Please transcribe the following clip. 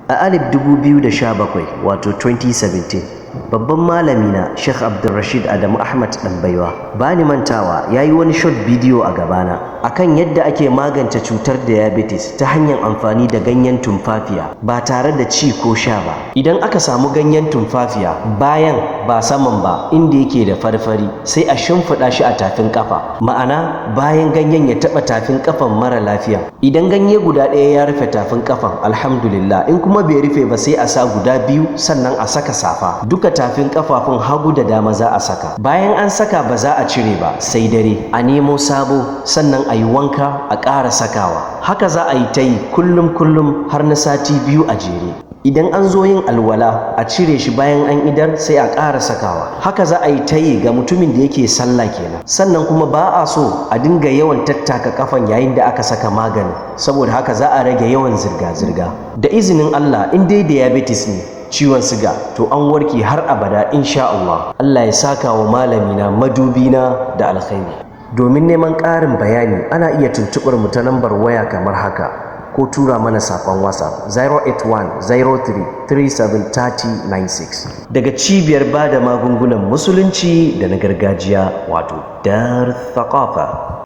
A 2017, wato 2017, babban malamina Sheikh Abdulrashid Adamu Ahmad Ɗanbaiwa, ba ni mantawa, ya yi wani short bidiyo a gabana akan yadda ake magance cutar diabetes ta hanyar amfani da ganyen tumfafiya ba tare da ci ko sha ba. Idan aka samu ganyen tumfafiya, bayan ba saman ba, inda yake da farfari, sai a shimfiɗa shi a tafin kafa, ma'ana bayan ganyen ya taɓa tafin kafan mara lafiya. Idan ganye guda ɗaya ya rufe tafin kafan, alhamdulillah. In kuma bai rufe ba, sai a sa guda biyu, sannan a saka safa. Duka tafin kafafun hagu da dama za a saka. Bayan an saka, ba za a cire ba sai dare. A nemo sabo, sannan a yi wanka, a ƙara sakawa. Haka za a yi ta yi kullum kullum har na sati 2 a jere. Idan an zo yin alwala, a cire shi. Bayan an idar, sai a ƙara sakawa. Haka za a yi ta yi ga mutumin da yake sallah kenan. Sannan kuma ba a so a dinga yawan tattaka kafan yayin da aka saka magani, saboda haka za a rage yawan zirga-zirga. Da izinin Allah, in dai diabetes ne, ciwon siga, to an warke har abada insha Allah. Allah ya saka wa malamina madubina da alkhairi. Domin neman ƙarin bayani, ana iya tuntuɓar mu ta lambar waya kamar haka ko tura mana saƙon WhatsApp 081 03 37 30 96, daga cibiyar ba da magungunan Musulunci da na gargajiya, wato Dar Thaqafa.